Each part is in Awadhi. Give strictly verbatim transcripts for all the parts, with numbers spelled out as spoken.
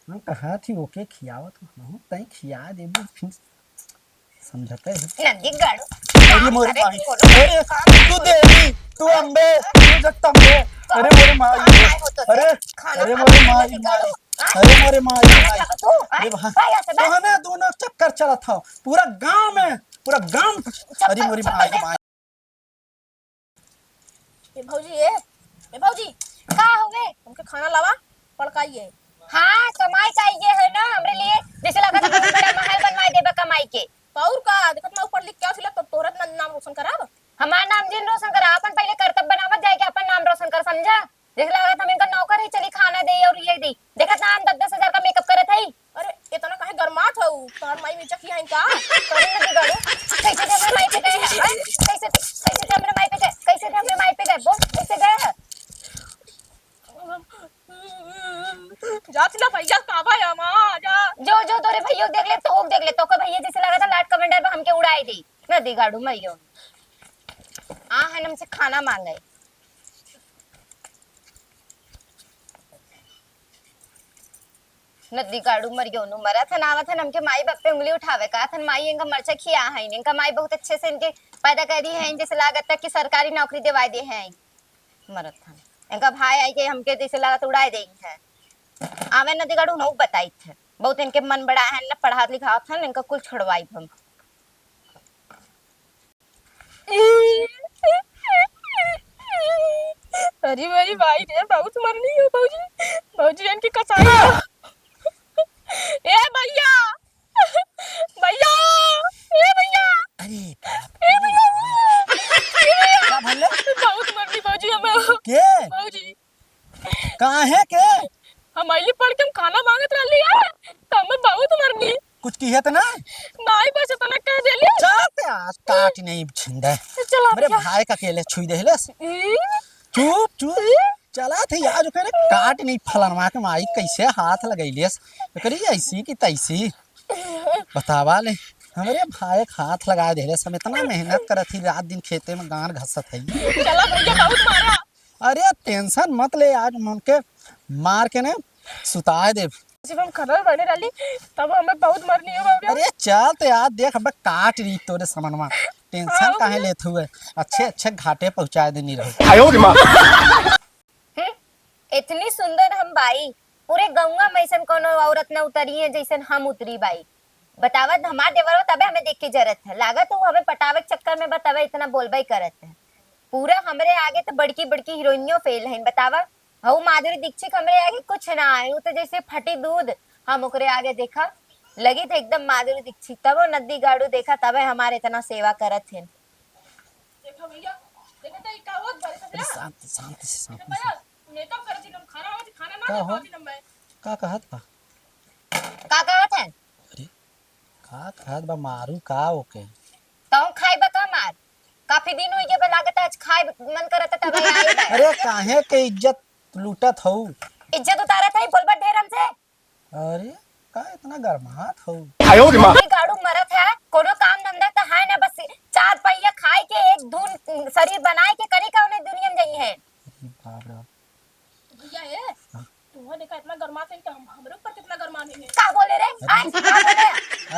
हम कहा थी ओके खियावत हूँ, तई खिया देबू, फिर समझते हैं। नंदी गाड़ू। अरे मोरे अरे माई, बोलो। अरे तू देवी, तू अम्बे, तू जगदम्बे। अरे मोरे माई, खाना खाए हो तो अरे, खाना अरे खा मोरे ले, माई, नंदी गाड़ू। माई, अरे मोरे माई, खाना माई। खा तो, अरे आए, भाई, आए, आए, आए। कहने दोनों चक्कर चलत हौ, पूरा गांव में, पूरा गांव। अरे मोरे माई, माई। ए भौजी, ए, ए भौजी, का हवे? हमके खाना लावा, पड़काई है। हाँ, कमाई का ये है ना हमरे लिए, जैसे लागत है बहुत बड़ा महल बनवाए देबा कमाई के। तो और का, देखत ना ऊपर लिख के आसिला, तो तोहरा ना-, नाम रोशन कराब। हमार नाम जिन रोशन करा, अपन पहले करतब बनावत जाए के अपन नाम रोशन कर, समझा? जैसे लागत हम इनका नौकर है, चली खाना दे और ये दे। देखत ना हम दस दस हजार का मेकअप करत है। अरे, इतना काहे गरमात हऊ? तोहर माई मिर्चा खियाइन का? करी ना बिगाड़ू। कैसे थे हमरे माई पे गए हैं, हैं? कैसे थे, कैसे थे हमरे माई पे गए? कैसे थे हमरे माई पे गए? बोल, कैसे गए हैं? जात ना भैया, काबा है, माँ, जा। जो, जो तोरे भैया देख ले, तो देख ले, तो का भैया जैसे लगा था लाट कमांडर में हमके उड़ाई दे। ना दिगाड़ू मरियो। आ है हमसे खाना मांगे। नदी गाड़ू मरियो नु मरत हन, आवत हन, हमके माई बाप पे उंगली उठावे का थन, माई इनका मरचा खिया है, इनका माई बहुत अच्छे से इनके पैदा करी है, जैसे लागत तक कि सरकारी नौकरी दिवाई दे है। मरत हन, इनका भाई आई के हमके जैसे लागत उड़ाए दे है। आवे नदी गाड़ू नौ बताई थे, बहुत इनके मन बड़ा है ना, पढ़ात लिखावत हन, इनका कुल छोड़वाई हम। अरे भाई, भाई रे, बहुत मरनी हो भौजी, भौजी इनकी कसाई हो। ए भैया, भैया, ए भैया, अरे बाप ए भैया, ए भैया, का भले? बहुत मरनी भौजी हमें। के? भौजी। काहे के? हम अइली पढ़ के हम खाना मांगत रहली है, तो हमें बहुत मरनी। कुछ किहे त ना? नाहीं, बस इतना कह देली। चल ते आज काट नहीं छिंदे। चला हमरे भैया। भाई का अकेले छुई देहलस। ई? चुप, चुप। ई? चला थे आज ओकरे काट नहीं फलनवा के माई कैसे हाथ लगैलेस। ओकरी ऐसी की तैसी। बतावा ले, हमरे भाई के हाथ लगा देहलस। हम इतना मेहनत करत ही रात दिन खेते में गांड घसत है। चला भैया, बहुत मारा। अरे tension मत ले, आज हम उनके मार के ने सुताए देब। जब हम खनल बने रहली, तब हमें बहुत मरनी हो बाबू। अरे चल ते यार, देख अब काट रही तोरे समनवा। Tension हाँ काहे भैया। लेत हुए? अच्छे अच्छे घाटे पहुँचाए देनी रहो। आयो रे माँ। हम्म, इतनी सुंदर हम बाई, पूरे गौवा में ऐसन कोनो औरत न उतरी है जैसन हम उतरी बाई। बतावत हमार देवरवा तबे हमें देख के जरत है, लागत है वो हमें पटावे के चक्कर में बा तबे इतना बोलबे करत है। पूरा हमरे आगे तो बड़की बड़की हीरोइनियों फेल हैं, बतावा। हऊ माधुरी दीक्षित हमरे आगे कुछ ना है, वो तो जैसे फटी दूध, हम ओकरे आगे देखा लगी थे एकदम माधुरी दीक्षित। तब वो नदी गाड़ू देखा तबे हमारे इतना सेवा करत हैं। देखा भैया, देखा तो ई का होत बारे अरे समझा? शांत, शांत से, शांत से। भैया, मेकअप करत ही हम खाना आवत, खाना ना का दे हो? पावत ही हम। का कहत बा? का कहत है? अरे, का कहत बा, मारू का ओके? तहूँ खाइबा का मार? काफी दिन होई गए बा, लागत आज खाए मन करत है, तब आई बा। अरे, काहे के इज्जत लूटत हऊ? इज्जत उतारत है, बोलबा ढेर हमसे। अरे, का इतना गरमात हऊ? आयो रे माँ। ये गाड़ू मरत है, कोनो काम धंधा तो है ना, बस चार पहिया खाए के एक धुन शरीर बनाए के करी का उन्हें दुनिया में जाई है। अरे बाप रे बाप। भैया ए, हाँ। तू देखा इतना गरमात है कि हम, हमरे ऊपर कितना गरमाने हैं। का बोले रे? अरे। आय, का बोले?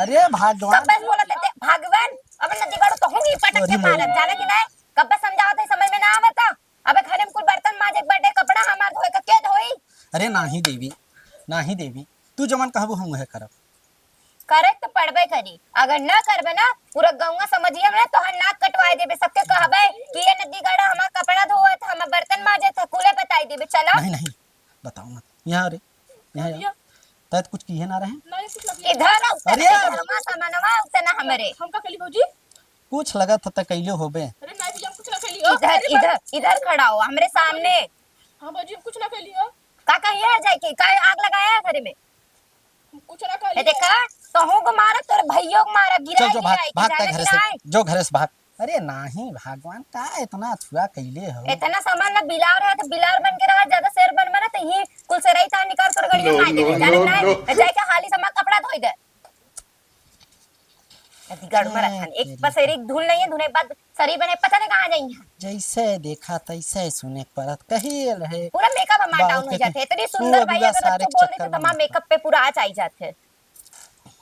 अरे भगवान। कब बस बोलत थे, भगवान, अब नदी गाड़ू तो हूँ ही पटक अरे के मारत, मोर। जाने कि नहीं? कब बस समझावत है, समझ में ना आवत। अबे घरे में कुल बर्तन माजे के बाटे, कपड़ा हमार धोए का के धोई? अरे नाही देवी, नाही देवी, तू जवन कहबू हम उहे करब। करे तो पड़बे करी, अगर न करबे ना, पूरा गौवा समझिया में तोहर नाक कटवाए देबे, सबके कहबे कि ये नदी गाड़ा हमार कपड़ा धोवत, हमार बर्तन माजत, कुले बताई देबे। चला। नहीं, नहीं, बताओ मत। यहाँ रे, यहाँ भैया। तै तो कुछ किहे ना रहे। नहीं, कुछ ना किया। इधर आओ, अरे। इधर हमार सामानवा उतना हमरे। हम का कली भौजी? कुछ लगत ह त कइले होबे। अरे नहीं भैया, हम कुछ ना कइली हो। इधर, अरे इधर, इधर खड़ा हो, हमरे सामने। हाँ भौजी, हम कुछ ना कइली हो। का कहिए है जाके? का आग लगाया है घर में? हम कुछ ना कइली ये हो। देखा, तोहू को मारा, तोरे भइयो को मारा, गिरा चल, जो भाग, गिरा के भाग, तै जाने घरे से, गिराए। जो घरे से भाग। अरे नाही, भगवान, का इतना अथुआ कइले हो? इतना सामान ना बिलार है, तो बिलार बन के रहा, ज्यादा शेर बन बना, तो ये कुल से रही तार निकाल तोर गड़िया नो, मार दे, नो, जाने नो, गिराए। नो। जाके हाली से हमार कपड़ा धोई दे। गड़ में रखन। एक पसेरी धुल नहीं है, धुले बाद सरी बने, पता नहीं कहाँ जाई है। जैसे देखा तैसे सुने परत, कही रहे। पूरा मेकअप हमार डाउन हो जाते है। इतनी सुंदर भाई, अगर कुछ बोल देते तो हमार मेकअप पे पूरा आँच आई जाते है।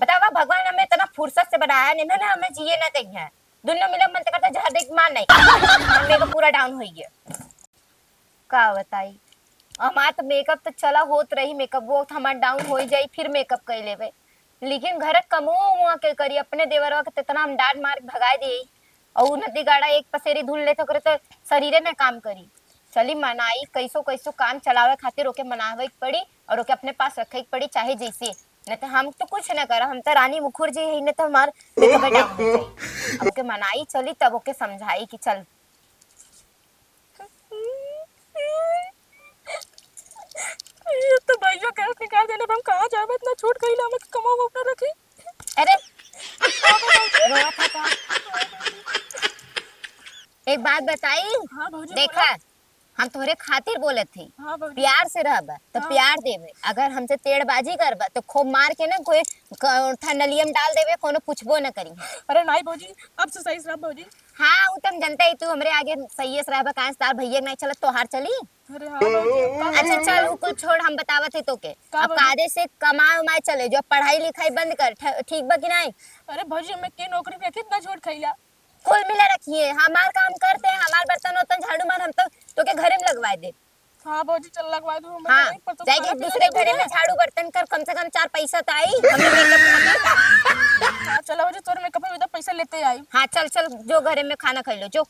बतावा, भगवान हमें इतना फुर्सत से बनाया, इन्होंने हमें जिए ना देंगे। दुनो मिला मन तो करता जहर देख मार नहीं। हम मेकअप पूरा डाउन हो गया। का बताई, हमार तो मेकअप तो चला होत रही, मेकअप वो हमार डाउन हो ही जाई, फिर मेकअप कर लेवे। लेकिन घर कमो मुआ के करी, अपने देवरवा के तेतना हम डांट मार के भगाए दिए। और उ नदी गाड़ा एक पसेरी धुल लेते ओकरे तो शरीरे न काम करी। चली मनाई, कैसो कैसो काम चलावे खातिर ओके मनावे के पड़ी और ओके अपने पास रखे के पड़ी, चाहे जैसे। नहीं तो हम तो कुछ न करब, हम तो रानी मुखर्जी है, नहीं तो हमार मेकअप डाउन हो जाई। अब ओके मनाई चली, तब ओके समझाई कि चल। ये तो भैया गैस निकाल देने, अब हम कहाँ जाबे, इतना छोट कहीं ना, हम कमाओ अपना रखी। अरे, रोवा था का? एक बात बताई, हाँ भौजी, देखा, बोला। हम तोहरे खातिर बोलत हई, हाँ भौजी। प्यार से रहबा तो हाँ। प्यार देवे, अगर हमसे तेड़बाजी करबा तो खूब मार के ना कोई क-, ठंडलिया में डाल देवे, कोनो पूछबो न करी। अरे नहीं भौजी, अब से सही से रह भौजी। हाँ, उ तो हम जनते ही, तू हमरे आगे सही से रहबा, काहे से तार भैया के नहीं चलत, तोहार चली? अरे हाँ भौजी, अब का अच्छा बताऊँ? चल, उ कुल छोड़, हम बतावत है तोके। का अब भौजी? कायदे से कमाए उमाए चले जो, पढ़ाई लिखाई बंद कर, ठ-, ठीक बा कि नहीं? अरे भौजी, हमें के नौकरी पे कितना छोट खैला। कुल मिला रखिए, हमार काम करते हैं, हमार बर्तन उर्तन झाड़ू मार, हम तो तोके घरे में लगवाए दे। हाँ भौजी, चल लगवा दू, हम हाँ, नहीं, पर तो जाइके खाना पीना दूसरे तो घरे में है। झाड़ू बर्तन कर, कम से कम चार पैसा तो आई, हमने मेकअप खातिर। हाँ, चलो भौजी, तोर मेकअप में तो पैसा लेते आई। हाँ, चल, चल, जो घरे में खाना खाई लो, जो।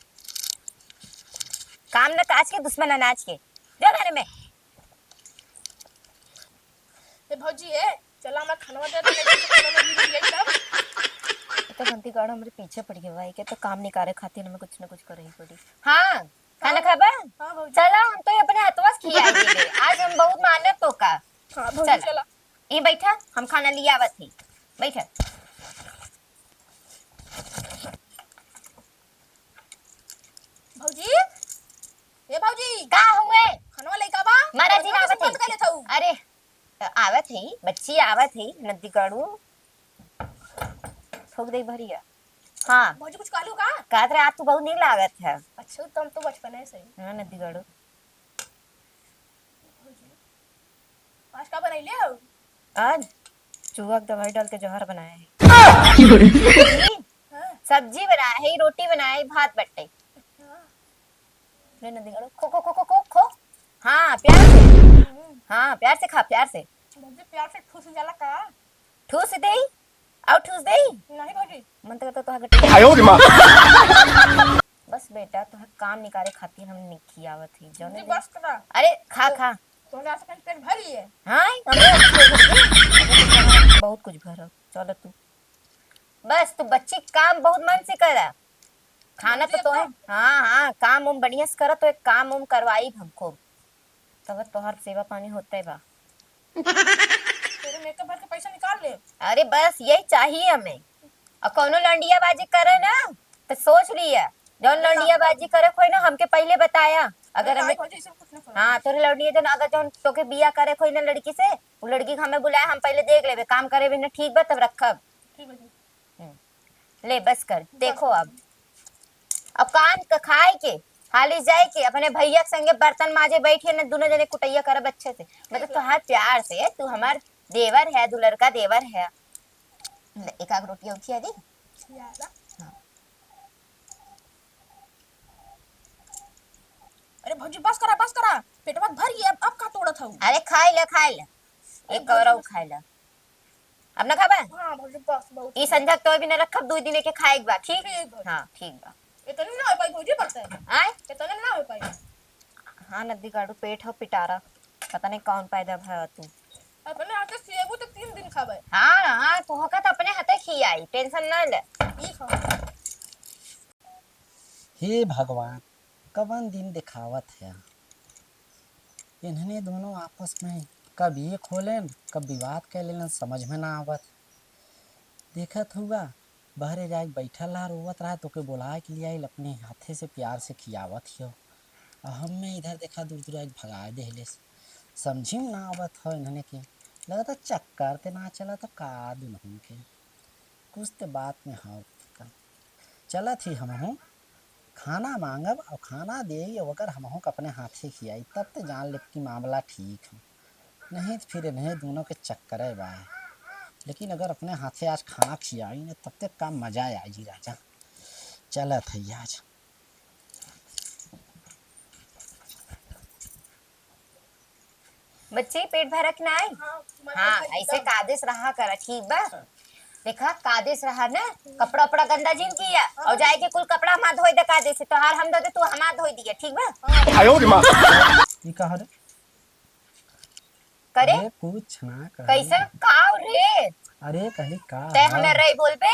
काम न काज के, दुश्मन अनाज के, जो घरे में। ए भौजी, ए, चला, हमार खानवा दे दे, नहीं तो खाना में गिर गई तब। ये तो गंदी गाड़ हमरे पीछे पड़ गई भाई, के तो काम निकाले खातिर हमें कुछ न कुछ करे ही पड़ी। हाँ, खाना हाँ। खाबा? हाँ भौजी। चला, हम तो ये अपने हथवा से खिया देबे। आज हम बहुत मानब तो का। हाँ भौजी, चला। चला। ये बैठा, हम खाना ले आवत ही। बैठा। भौजी, ए भौजी। का हुए? खानवा लेके आवा। मारा जी, भौजी, आवत है। बंद कर लेत हऊ। अरे, आवत है, बच्ची आवत है, नद्दी गाड़ू। ठोक दे भरिया। हाँ। भौजी, कुछ कहलू का? कहत रहे, आज तू बहुत नीक लागत है। अच्छा, तुम तो बचपन है सही। हाँ, नद्दी गाड़ू। आज का बनैले हो? आज चूहा के दवाई डाल के जहर बनाया है। हाँ। सब्जी बनाया है, रोटी बनाया है, भात बट्टे। हाँ। ले नदी गाड़ो, खो, खो, खो, खो, खो, खो। हाँ, प्यार से। हम्म। हाँ, प्यार से खा, प्यार से। भौजी, प्यार से ठूस जाला का? ठूस देई, और ठूस देई। नहीं भौजी। मन तो करता तोहार गट्टी। आयो रे माँ। बस बेटा, तोहार काम निकाले खातिर हम नहीं खियावत ही, जौने जी, दिन बस करा। अरे, खा, तो खा। तोहरा से कहीं पेट भरी है? हाँ, हमरे बहुत कुछ भरल। चल तू। बस, तू बच्ची काम बहुत मन से करा। खाना तो जी, तोहे, अब्बा। हाँ, हाँ, काम उम बढ़िया से करा, तो एक काम उम करवाई हमको। तब तोहार सेवा पानी होते बा। तेरे मेकअप भर के पैसा निकाल ले। अरे बस, यही चाहिए हमें। और कौनो लौंडियाबाजी करे ना, तो सोच लिया, जौन लौंडियाबाजी करे कोई ना, हमके पहिले बताया। अगर अरे हमें, काहे भौजी, ऐसे कुछ ना करो। हाँ, तोरे लौंडिया जौन, अगर जौन तोके बिया करे कोई ना लड़की से, वो लड़की के हमें बुलाया, हम पहिले देख लेबे, काम करे भी ना ठीक बा, तब रखब। ठीक बा जी। हम्म। ले, बस कर, देखो अब। अब काम क-, खाए के, हाली जाए के, अपने भैया के संगे बर्तन माजे बैठिए ना, दुनो जने कुटैया करब अच्छे से। मतलब, तोहार प्यार से, तू हमार देवर है, दुलर का देवर है। ले, एक आध रोटी और खिया दी। खिया ला। हाँ। अरे भौजी, बस करा, बस करा, पेटवा भर गया, अब, अब का तोड़त हऊ? अरे, खाई ले, खाई ले, अरे एक भौजी, और बस। खाई ले। अब ना खाबा? हाँ भौजी, बस बहुत ई हो गया। संझा तो भी ना रखब, दो दिन के खाए के बा, ठीक? ठीक भौजी। हाँ, ठीक बा। इतने ना हो पाई भौजी, पता है? आय? इतने ना हो पाई। हाँ, नदी गाड़ू पेट हो पिटारा, पता नहीं कौन पैदा भया तू। अपने हाथे खिएबू तो तीन दिन खाबे। हाँ, हाँ, तो होका तो अपने हाथे खियाई, टेंशन ना ले। ई खा। हे भगवान, कवन दिन देखावत है। इन्हने दोनों आपस में कब एक होलेन, कब विवाद कर लेलेन, समझ में ना आवत। देखत हुआ, बहरे जाके बैठल रहा, रोवत रहा, तोके बोलाए के लिए आइल, अपने हाथे से प्यार से खियावत हियो। और हमें इधर देखा, दूर दूर आके भगाए देहलेस। समझी में ना आवत हो इन्हने के, लगता चक्कर ते ना चला तो का दुनहुन के। कुछ तो बात में हो। चलत ही हमहूँ खाना माँगब अउर खाना देई अउर ओकर हमहूँ के अपने हाथे खियाई, तब ते जान लेब कि मामला ठीक है। नहीं तो फिर इन्हें दोनों के चक्कर है बा। लेकिन अगर अपने हाथे आज खाना खियाई न, तब ते का मजा आई जी राजा। चलत है आज। बच्ची, पेट भरक ना आई? हाँ, तुम्हारे हाँ, घर ऐसे एकदम। कादेस रहा करा, ठीक बा? देखा, कादेस रहा ना, कपड़ा उपड़ा गंदा जिन किया, और जाए के कुल कपड़ा हमार धोई दे कादेस से, तोहार हम धो दे, तू हमार धोई दिया, ठीक बा? आयो रे माँ। ई कहा रे? करे? अरे कुछ ना कहा। कैसन काव रे? अरे कहली का तै है? हमें रही बोल बे?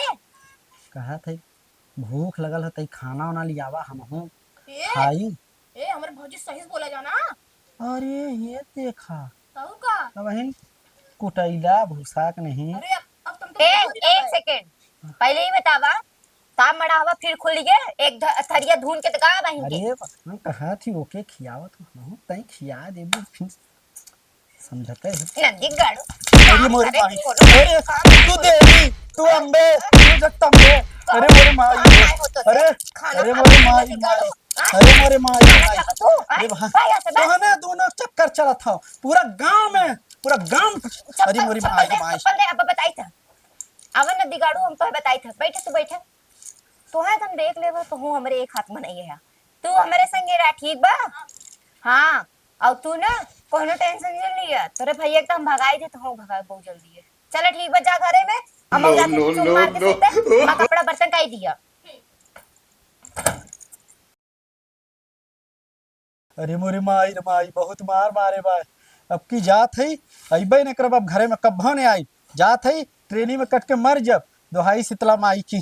कहा थे भूख लगल है, तई खाना वाना लियावा, हमहूँ ए, खाई। ए, हमरे भौजी सही से बोला जाना। अरे, ये देखा। तऊ का? अब हिन कुटैला भूसा के नहीं। अरे, अब, अब तुम तो ए, भौजी एक लगा है। सेकंड। पहले ही बतावा, ता मड़ावा फिर खुल गए, एक ध-, थरिया धुन के तो गा बहिन के। अरे, हम कहा थी ओके खियावत हूँ, तई खिया देबू, फिर समझते हैं। नंदी गाड़ू। अरे मोरे अरे माई, कोनो अरे काम तू देवी, तू अम्बे, तू जगदम्बे। अरे मोरे माई, खाना है हो तो अरे, खाना अरे खा मोरे ले, माई, नंदी गाड़ू। माई, अरे मोरे माई, खाना माई। खा तो तू, अरे आय, भाई, आय, आय, आय। कहने दोनों चक्कर चलत हौ, पूरा गांव में, पूरा गांव। चप्पल, अरे मोरे चप्पल माई, दे, माई। चप्पल दे, अब बताई था। आवा नंदी गाड़ू, हम तो बताई था। बैठे तू, बैठे। तोहे त हम देख लेबो, तोहू हमरे एक हाथ बनाइए है। तू हमरे संगे रह, ठीक बा? हाँ, और तू ना कोनो टेंशन जिन लिया, तोरे भैया के तो हम भगाई देत हूँ, भगाए बहुत जल्दी है। चला ठीक बा, जा घरे में, हम नो, जाते नो, सोमवार नो, के नो। सीधे, माँ कपड़ा बर्तन काई दिया। अरे मोरे माई रे माई, बहुत मार मारे बा। अब की जात है, अइबे न करब, अब घरे में कब्बो न आई। जात है, ट्रेनी में कट के मर जब, दोहाई शीतला माई की।